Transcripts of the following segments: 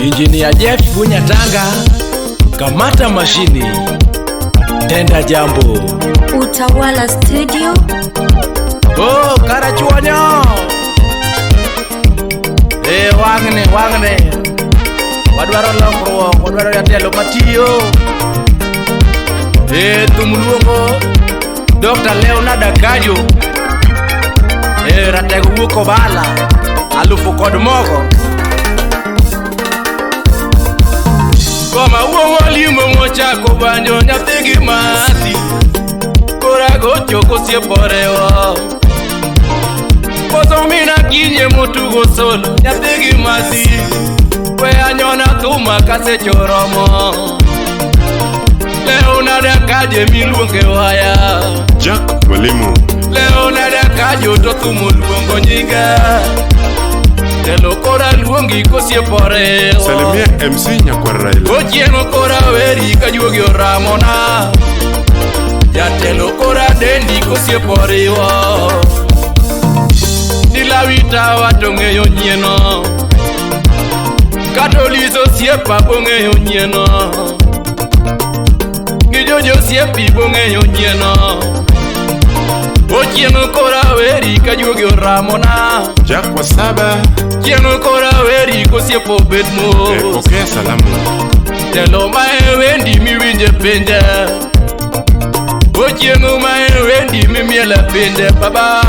Injinia Jeff Bunyatanga, kamata mashini, tenda jambo. Utawala Studio. Oh, Karachuonyo. Eh, wangne, wangne. Wadwaro lokruok, wadwaro jatelo matiyo. Eh, thum luongo Dr. Leonard Akajo. Eh, ratego wuok Obala, alufu kod mogo. Koma wuo limo mochako banjo nyathigi masi. Kora gocho kosieporewo. Koso mina kinye motugo solo nyathigi masi. We anyona thuma kasechoromo. Leonard Akajo miluonge waya. Jack Mwalimu. Leonard Akajo to thum oluongo nyinge. Telo kora luongi kosieporewo. Salimia MC Nyakwar Raila. Ochieng' kora weri ka juogi oramona. Jatelo kora dendi kosieporiwo. Nilawi tawa to ng'eyo nyieno. Kata Lizo osiepa bong'eyo nyieno. Gi Jojo osiepi bong'eyo nyieno. Ochieng' kora weri ka juogi oramona. Jack Wasaba. Chieng' kora weri kosiepo bet mos. Pokea salamu. Telo ma en wendi miwinje pinje. Ochieng' ma en wendi mimiele pinje baba.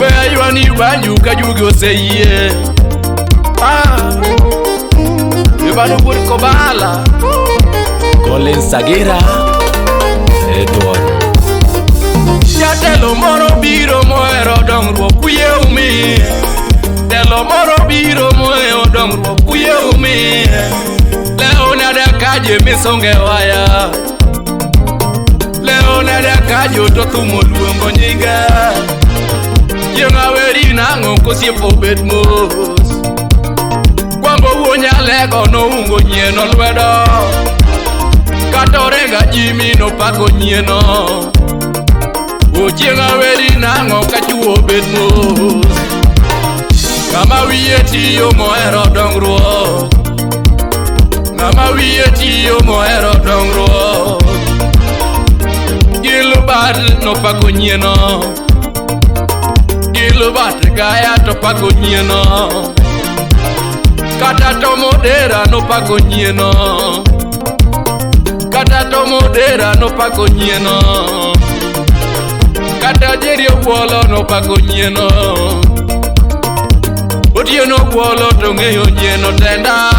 We aywani banju ka juogi oseyie. Ah, Ibanu wuod Kobala. Collins Sagira Edward. Jatelo moro biro mohero dongruok kuyie umi. Telo moro biro mohero dongruok kuyie umi. Leonard Akajo misonge waya. Leonard Akajo to thum oluongo nyinge. Chieng' aweri nang'o kosiepo bet mos. Kwambo wuo Nyalego noungo nyieno lwedo. Kata Orenga Jimmy nopako nyieno. Ochieng' aweri nang'o ka chuo bet mos. Ng'ama wiye tiyo mohero dongruok. Ng'ama wiye tiyo mohero dongruok. Gilbert nopako nyieno. Gilbert Gaya to pako nyieno. Kata Tomodera nopako nyieno. Kata Tomodera nopako nyieno. Kata Jerry Obwolo nopako nyieno. Otieno Obwolo to ng'eyo nyieno tenda.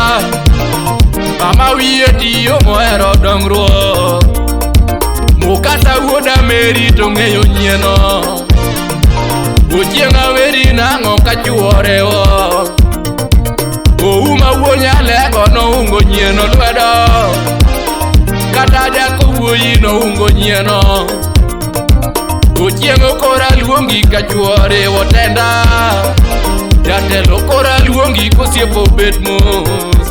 Mama wiye tiyo mohero dongruok. Mukasa wuoda Meri to ng'eyo nyieno. Ochieng' aweri nang'o ka chuo rewo. Ouma wuo Nyalego noungo nyieno lwedo. Kata Jako wuoyi noungo nyieno. Ochieng' kora luongi ka chuo riwo tenda. Jatelo kora luongi kosiepo bet mos.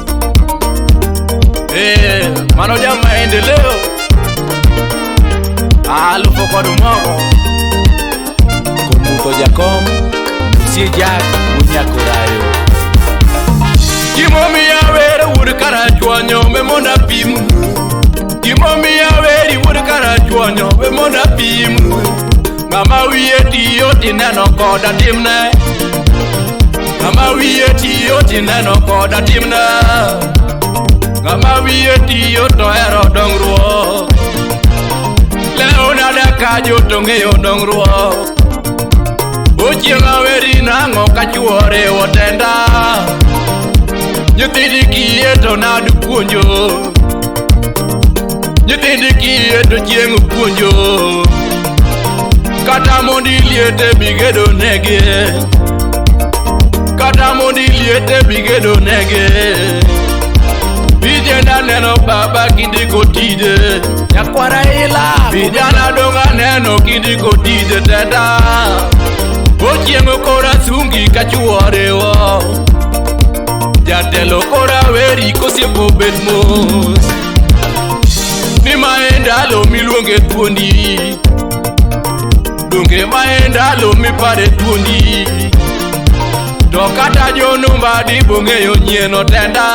Eh, mano ja maendeleo. Alufu kod mogo. Komutho Jakom, Musie Jack Munyakorayo. Gimomiyo awero wuod Karachuonyo we mondo apim. Gimomiyo aweri wuod Karachuonyo we mondo apim. Ng'ama wiye tiyo tineno koda timne. Ng'ama wiye tiyo tineno koda timne. Ng'ama wiye tiyo to hero dongruok. Leonard Akajo to ng'eyo dongruok. Ochieng' aweri nang'o ka chuo riwo tenda. Nyithindi kiye to nad puonjo. Nyithindi kiye to chieng' puonjo. Kata mondi liete bigedo negi. Kata mondi liete bigedo negi. Vijana neno baba kindiko tije. Nyakwara ila. Vijana dong' aneno kindiko tije tenda. Ochieng' kora sungi ka chuo riwo. Jatelo kora weri kosiepo bet mos. Ni mae ndalo miluonge thuondi. Donge mae ndalo mipare thuondi. To kata jonumbadi bong'eyo nyien otenda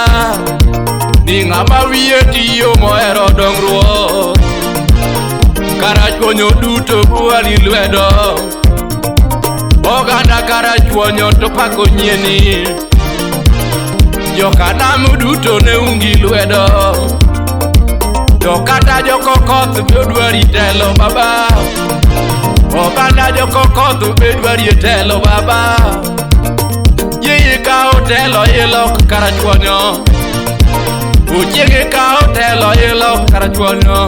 ni ng'ama wiye tiyo mohero dongruok. Karachuonyo duto buwari lwedo. Oganda Karachuonyo to pako nyieni. Jokanam duto ne ungi lwedo. To kata jokokoth be odwari telo baba. Oganda jokokoth be dwari telo baba. Yie ikaw telo ilok Karachuonyo. Ochieng' ikaw telo ilok Karachuonyo.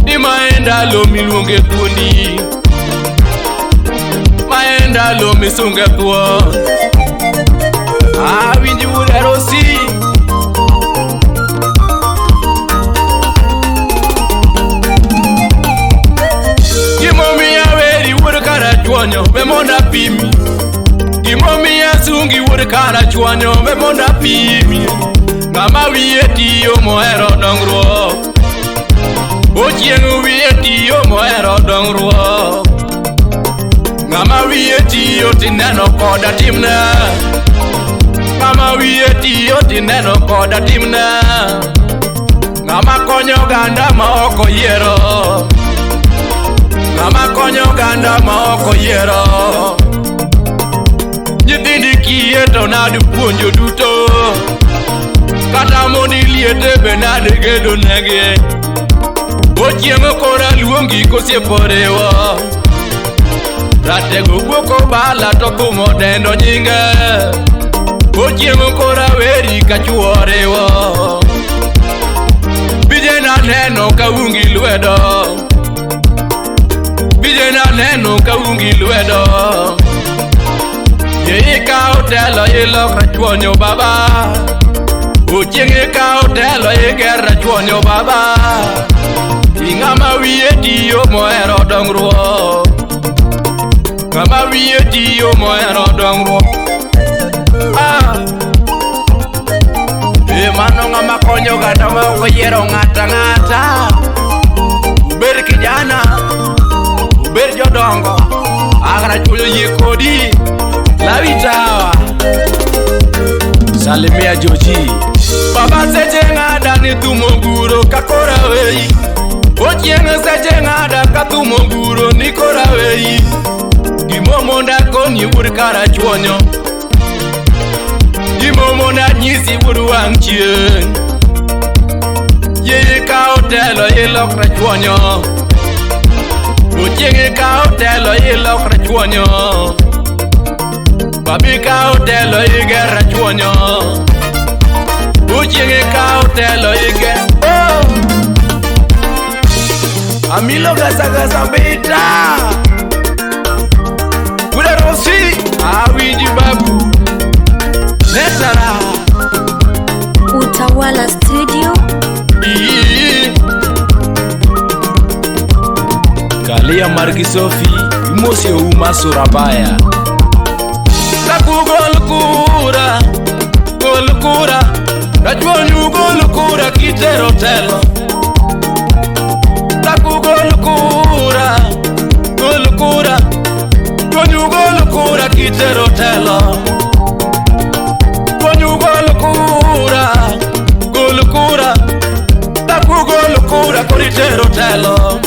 Ni mae ndalo miluonge thuondi. Mae ndalo misunge thuon. Awinj wuod Arosi. Gimomiyo aweri wuod Karachuonyo we mondo apimi. Gimomiyo asungi wuod Karachuonyo we mondo apimi. Ng'ama wiye tiyo mohero dongruok. Ochieng' wiye tiyo mohero dongruok. Ng'ama wiye tiyo tineno koda timna. Ng'ama wiye tiyo tineno koda timna. Ng'ama konyo oganda ma ok oyiero. Ng'ama konyo oganda ma ok oyiero. Nyithindi kiye to nade puonjo duto. Kata mondi liete be nade gedo negi. Ochieng' kora luongi kosiepo riwo. Ratego wuok obala to thum odendo nyinge. Ochieng' kora weri ka chuo riwo. Vijana neno ka ungi lwedo. Vijana neno ka ungi lwedo. Yie ikaw telo ilok Rachuonyo baba. Ochieng' ikaw telo iger Rachuonyo baba. Ng'ama wiye tiyo mohero dongruok. Ng'ama wiye tiyo mohero dongruok. Ah. E mano ng'ama konyo oganda ma ok oyiero ng'ata ng'ata. Uber kijana, uber jodongo. Karachuonyo yie kodi. Lawi tawa. Salimia Joji. Baba seche ng'ada ni thumo guro ka kora weyi. Ochieng' seche ng'ada ka thumo guro ni kora weyi. Gimomonda koni wuod Karachuonyo. Gimomonda nyisi wuod wang' chieng'. Yie ikaw telo ilok Rachuonyo. Ochieng' ikaw telo ilok Rachuonyo. Babi ikaw telo iger Rachuonyo. Ochieng' ikaw telo iger. Oh! Amilo gasa gasa beta. Wuod Rosi, awinji babu. Letara. Utawala Studio. Kalia margi Sofi, imosi uma Surabaya. Taku gol kura, gol kura. Rachuonyo gol kura kitero telo. Taku gol kura, gol kura. Rachuonyo gol kura kitero telo. Rachuonyo gol kura, gol kura. Taku gol kura koritero telo.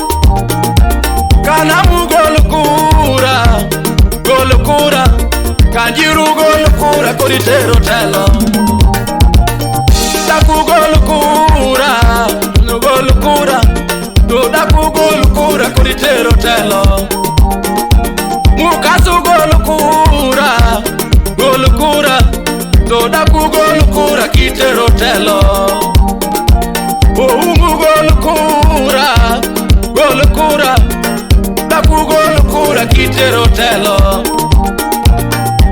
Kanamu gol kura, gol kura. Kanjiru gol kura koritero telo. Taku gol kura, no gol kura. To daku gol kura koritero telo. Mukasu gol kura, gol kura. To daku gol kura kitero telo. Oumu gol kura, gol kura. Daku gol kura kitero telo.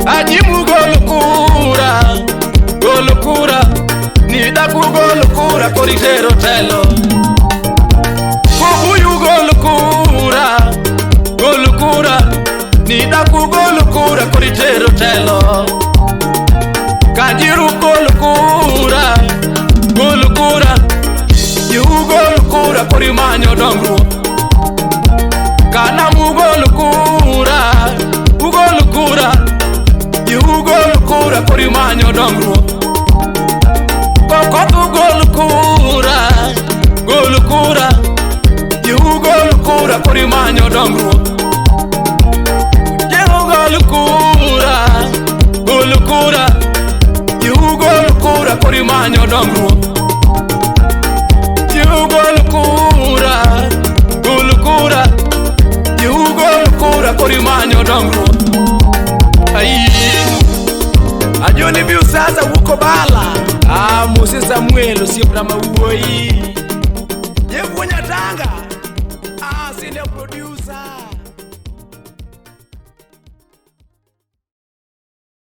Ajimu gol kura, gol kura. Ni daku gol kura koritero telo. Kubuyu gol kura, gol kura. Ni daku gol kura koritero telo. Kanjiru gol kura, gol kura. Yu gol kura korimanyo dongruok. Kanamu gol kura, ugol kura. kura koro imanyo dongruok. Jiw gol kura, gol kura, jiw gol kura koro imanyo dongruok. Jiw gol kura, gol kura, jiw gol kura koro imanyo dongruok. Ai, Ajoni bi sasa wuko bala. Ah, Mose Samuel osiepna ma wuoyi. Jeff Nyatanga, ah, senior producer.